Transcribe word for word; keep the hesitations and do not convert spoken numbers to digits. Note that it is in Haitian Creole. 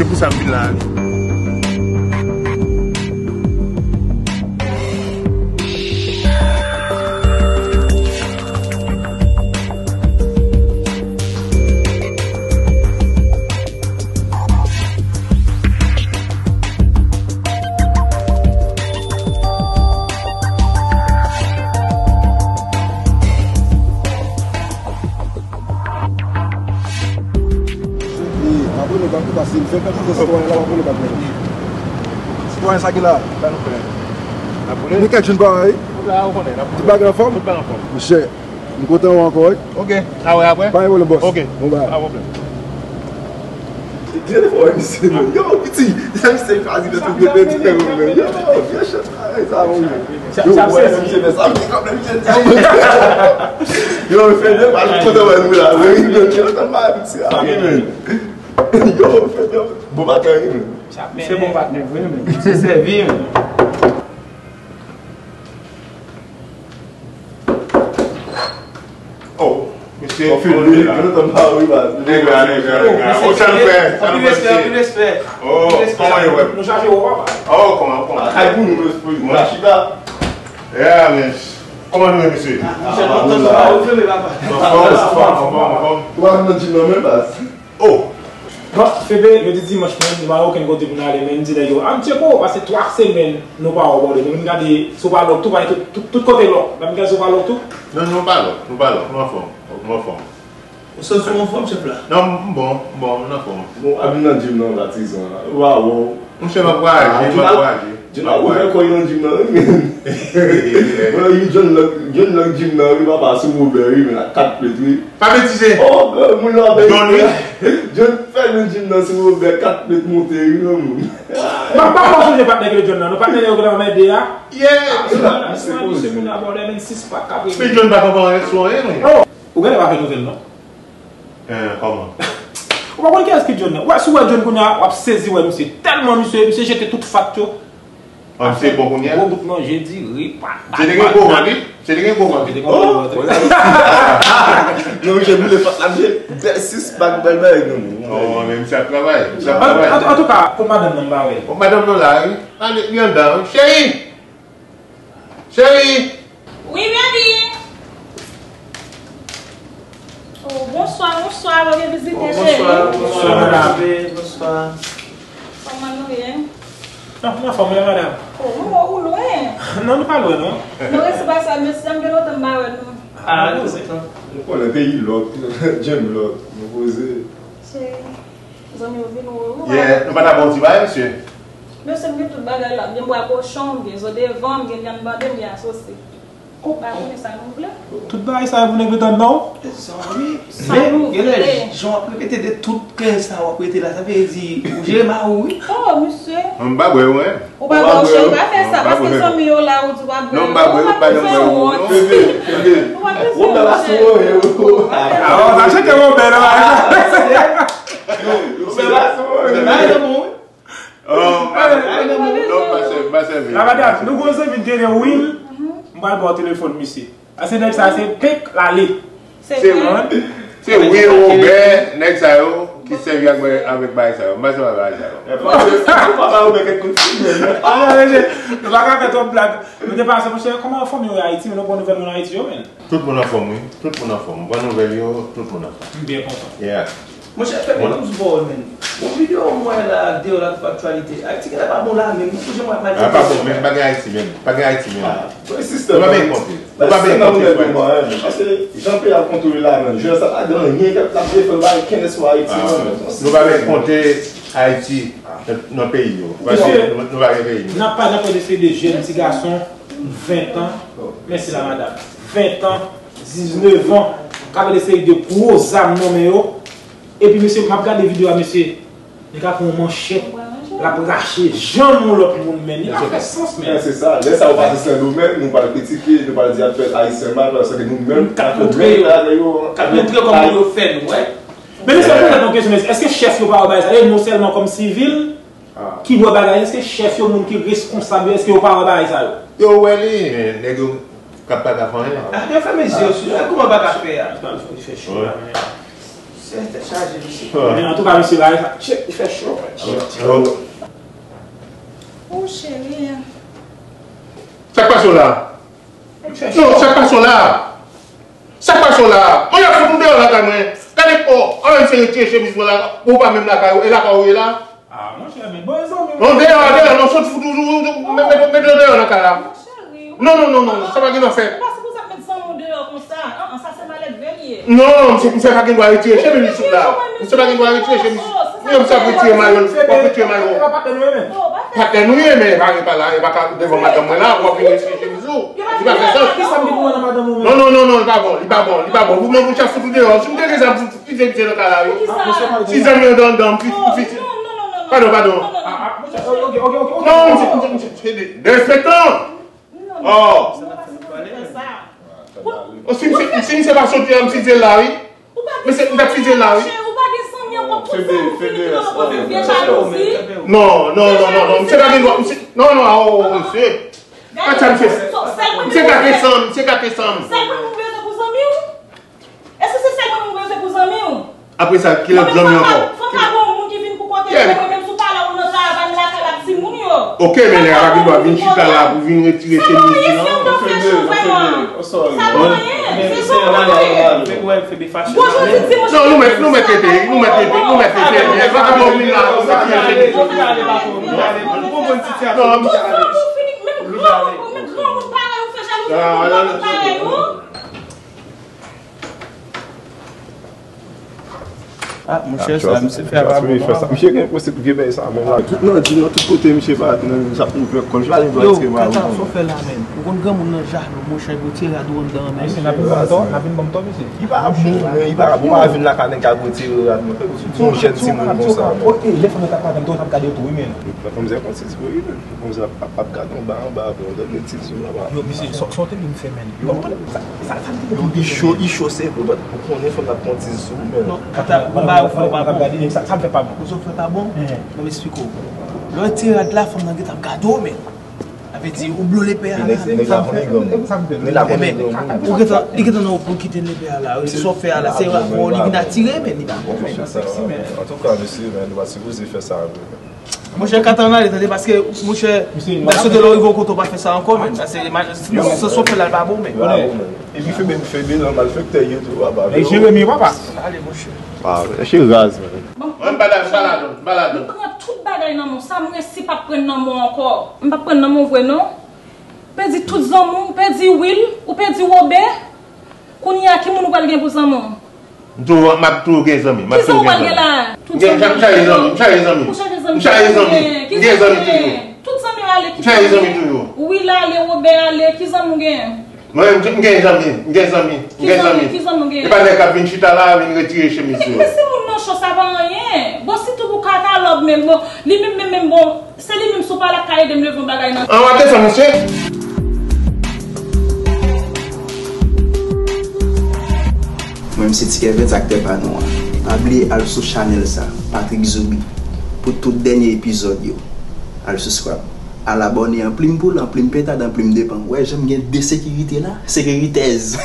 Se pou sa m vin la a wi. Abone pa pou pase, m fè kèk jou sitwayen la, abone pa pou. Sitwayen sa ki la. Sa nou fè? N ap boule? Ni kèk jou n pa wè, wi. Tout bagay anfòm? Tout bagay anfòm. Monchè, m kontan wè ankò, wi. Ok, a wè apre. Pa gen pwoblèm, bòs. Ok. Bon bagay. Pa pwoblèm. Telefòn misye non. Yo, piti, misye chwazi de tout de pèdi nan men. Yo, vye chat travay sa, mon gars. Yo, wè, misye fè sa, misye kòm misye di. Yo, fè de pa kontan wè nou la, men yo tan mal piti a, men. Yo, fè de bon bagay, men. Se bon patnè vre, men. Se sèvi, men. Oh, mesye, fini la. Nèg la, nèg la, nèg la. Oh, sa nou fè? Anpil respè, anpil respè. Oh, kòman yo wè? Nou chache wè, papa. Oh, kòman, kòman? Kay pou nou, mesye, nou chita. Yeah, men. Kòman nou ye, mesye? Anfòm, anfòm, anfòm, anfòm. Ou pa nan gym nan menm, baz? Oh! Bon, Febe, yo di dimanch menm, nou pa gen okenn kote pou n ale, men m di nèg yo, "A, m tcheke w, pase twa semèn nou pa wè w bò de." Nou vin gade, si w pa lòk tou, paske tout, tout, tout kote lòk. N ap gade si w pa lòk tou. Non, non, nou pa lòk, nou pa lòk, nou anfòm, nou anfòm. Ou santi w anfòm, chèf la? Non, m bon, m bon, m anfòm. Bon, al vin nan gym nan, patizan la. Ou pa wè w. Monchè, m ap vwayaje, m ap vwayaje. Jun ap ouvè kò l nan gym nan, wi, men. Mwen, wi, Jun nan, Jun nan gym nan, wi, papa, sou Wobè, wi, men, ak kat plèt, wi. Pa betize. Oh, bro, moun nan, ben, Jun, wi. Jun fè nan gym nan sou Wobè, kat plèt monte, wi, non, moun. M ap pa konn sonje patnè ke Jun nan, non, patnè yo k nan mède a. Yeah. Ah, se moun abòne, men sis pak, kapri. Men Jun pa konn fè anyen sou anyen, non. Oh, ou genlè pa fè nouvèl, non? Eh, kòman? Ou pa konn kiyès ki John nan? Ou wè, si w wè John kounye a, w ap sezi wè misye. Tèlman misye, misye jete tout fat yo. Ah, misye bon kounye a? Gwo bout manje, diri, patat. Misye te gen gwo vant, wi. Misye te gen gwo vant. Misye te gen gwo vant. Non, misye boule fat la, misye bèl sis pak, bèl bagay, non. Oh, men misye ap travay, misye ap travay. An, an, antouka, pou madanm nan, m pa wè. Bon, madanm nan la, wi. Ale, li anndan, wi. Cheri! Cheri! Wi, baby! Oh, bonswa, bonswa, mwen vin vizite, cheri. Bonswa, bonswa, bebe, bonswa. Kòman nou ye? Non, nou anfòm, wi, madanm. Oh, nou wè w lwen. Non, nou pa lwen, non. Nou resi pase a, mesye, m gen lontan m pa wè nou. Ah, nou kontan. Nou konnen peyi lòk, djèm lòk, nou poze. Cheri. Zanmi yo vin wè w. Yeah, nou pa ta ba w ti bagay, mesye? Mesye, m gen tout bagay la. M gen bwa kochon, m gen zo de van, m gen vyann bande, m gen asosi. Ou pa konnen sa nou vle? Tout bagay sa yo pou nèg yo tann non? Zanmi, sa nou vle. Men, genlè, jan w ap repete de tout kè sa w ap rete la, sa vle di, ou jere mari w, wi. Oh, mesye. M pa bwè, wi. Ou pa bwè, cheri, pa fè sa, paske zanmi yo la, ou di w ap bwè. Non, m pa bwè, ou pa janm bwè, ou non. Febe, Febe. Ou pa bezwen, Wobè pa sou anyen, wi. Ah, sa se te Wobè, non. Wobè pa sou anyen. Bay nan men w. Oh, non, pa sèvi, pa sèvi. La madanm, nou gon zanmi m te gen Will, m pral ba w telefòn misye. A se nèg sa, se pek l ale. Se Will, Wobè, nèg sa yo ki sèvi ak, avèk bagay sa yo. M pa sèvi ak bagay sa yo. Papa Wobè kèk kout fil. Ah, non, mesye, nou pa ka fè twòp blag. Nou te pase, monchè, kòman fanmi yo Ayiti, men nou pran nouvèl moun Ayiti yo, men. Tout moun anfòm, wi. Tout moun anfòm. M pran nouvèl yo, tout moun anfòm. M byen kontan. Yeah. Monchè, fè m toujou bò, men. Yon videyo m wè la, deyò la, sou aktyalite. Ayiti genlè pa bon la, men. Pou jan m wè pale. Ah, pa bon, men pa gen Ayiti, men. Pa gen Ayiti, men. Ah, sistèm. Nou pa byen konte. Nou pa byen konte, frè. Paske jan peyi a kontwole la, men. Jwè sa pa gen anyen k ap defann, pa gen kenn espwa Ayiti, non, men. Nou pa byen konte Ayiti nan, nan peyi yo. Paske nou, nou pa gen peyi nou. N ap pale ankò de se de jèn ti gason, ven tan. Mèsi la, madanm. Ven tan, diznèf an, k ap mete seri de gwo zam nan men yo. Epi, mesye, m ap gade videyo a, mesye. Nèg la pran yon manchèt, l ap rache janm yon lòt moun, men li pa fè sans, men. Se sa, lè sa yo pase Sendomeng, nou pral kritike, nou pral di ap fè Ayisyen mal, paske nou menm, k ap montre yo, k ap montre kòman yo fè nou, wè. Men mesye, poze yon kesyon, mesye, èske chèf yo pa wè bagay sa? E non sèlman kòm sivil ki wè bagay, èske chèf yo, moun ki reskonsab yo, èske yo pa wè bagay sa yo? Yo wè li, men nèg yo k ap pa ka fè anyen. Ah, yo fèmen je yo sou yo, kòman pa ka fè a? Li fè cho la, men. Tèt chaje, mesye. Men antouka, mesye, bagay sa, tchè, li fè cho. Ou cheri. Sa k pase w la? Non, sa k pase w la? Sa k pase w la? Mwen ap fout ou deyò lakay mwen. Gade, o, ann se retire chemiz mwen la. Ou pa menm lakay ou, e lakay ou ye la? Ah, monchè, men bon, e zanmi w. Non, deyò, deyò, non, sot fout ou, ou, ou, met, met, met yo deyò nan kay la. Non, non, non, non, sa pa gen nan fè. Ou pa sipoze ap met zanmi w deyò konsa. An, an, sa se malelve l ye. Non, misye, misye pa gen dwa retire chemiz li sou la. Misye pa gen dwa retire chemiz. Menm sa pou retire mayo, w ap retire mayo. Patnè nou ye, men e pa, e pa la, e pa ka devan madanm mwen la, w ap vin retire chemiz ou. Li pa fè sans. Non, non, non, non, li pa bon, li pa bon, li pa bon. Ou menm ou t ap fout ou deyò. Si m te gen zam, m fout pite misye nan kay la, wi. Si zanmi yo anndan, m fi, m fi. Padon, padon. Non, misye, misye, misye, derespektan. Oh. Oh, si misye, si misye pa soti an, m fizye l la, wi. Misye, m t ap fizye l la, wi. Ou pa gen zanmi ankò, tout zanmi w fini, tout zanmi w fini, vye jalouzi. Non, non, non, non, non, misye pa gen dwa, misye, non, non, oh, misye. Gade sa, misye, misye gate san m, misye gate san m. Sèl mwen ou bezwen pou zanmi w? Èske se sèl mwen ou bezwen pou zanmi w? Apre sa, ki lòt zanmi ankò? Fò pa gen yon moun ki vin pou kote mwen, mwen menm sou pale ou nan travay m lakay ak timoun yo. Ok, men nèg la pa gen dwa vin chita la pou vin retire chemiz li, non. Sa pa anyen, se yon bagay chou vrèman. Sa pa anyen, se yon bagay. Bonjou, di di, monchè. Non, nou mèt, nou mèt rete, nou mèt rete, nou mèt rete. E pa ka bon vin la, nou mèt rete. Ou fini, menm granmoun, menm granmoun parèy ou fè jalouzi pou granmoun parèy ou. Ah, monchè, sa misye fè a pa bon, non. Misye gen pwosèd vye bèy sa menm la. Tout nan di nan tout kote misye pa nan sa pou vlè kòl. Misye pa gen dwa retire mayo. Yo, kaka sa w fè la menm. Ou konn granmoun nan jalou, monchè, pou tire rad ou anndan an menm. Misye n ap vin ban m tò, n ap vin ban m tò, mesye. Li pa bon, men li pa bon, pa vin lakay nèg k ap retire rad mwen. Yon jèn timoun konsa. Ok, lè fanm nan t ap pale m tou, w t ap gade tou, wi, men. Fanm zè konn se ti boyi menm. Konsa ap, ap gade anba, anba, ap gade ti sou anba. Yo, mesye, sa w te vin fè, menn? Yo, sa, sa, sa m te vin fè, menn? Yo, i cho, i cho, se pou ou konnen fanm nan ap pran ti sou, menn. Non, ata, bon, ba, ou fè pa bon. Sa, sa m fè pa bon. Ou fè pa bon? Ban m esplike w. Lè w tire rad la, fanm nan gentan ap gade w, menn. Sa vle di, ou blo lepè a la. Nèg la konnen granmoun. Nèg la konnen granmoun. Ou gentan, li gentan nan ou pou kite lepè a la. Sa w fè a la, se rapò li vin atire, menn, li pa bon, menn. Antouka, mesye, menn, nou pa sipoze fè sa vre, menn. Monchè, katan ale, tande, paske, monchè, m ta swete lè w rive yon kote w pa fè sa ankò, menn. Paske, sa w fè la, l pa bon, menn. Epi Febe, Febe nan malfektè ye tou, papa. Nèg Jeremi, papa. Ale, monchè. Ah, mesye raz, menn. Bon, m pa la, m pa ladan, m pa ladan. M pran tout bagay nan men w. Sa m resi p ap pran nan men w ankò. M p ap pran nan men w vre, non. Pèdi tout zanmi w, pèdi Will, ou pèdi Wobe. Kounye a, ki moun ou pral gen pou zanmi w? M toujou, m ap toujou gen zanmi. M ap toujou gen zanmi. Kisa ou pral gen la? M gen, m chaje zanmi, m chaje zanmi. Ou chaje zanmi? M chaje zanmi. M gen zanmi toujou. Tout zanmi w ale, ki zanmi w gen? M chaje zanmi toujou. Will ale, Wobe ale, ki zanmi w gen? Mwen menm, m gen zanmi, m gen zanmi, m gen zanmi. Ki zanmi w gen? E pa nèg k ap vin chita la, vin retire chemiz yo. Men, men si moun nan cho, sa pa anyen. Bon, sitou pou katalòg menm, bon, li menm, menm, menm, bon. Se li menm si w pa la k ka ede m leve yon bagay nan. An, w ap defann misye? Mwen, m se Ti Kevens, aktè pa nou an. Pa bliye al sou chanèl sa, Patrick Zoubi, pou tout dènye epizòd yo. Al subscribe. Al abòne, anplim poul, anplim pentad, anplim depan. Ou wè jan m gen de sekirite la? Sekiritèz.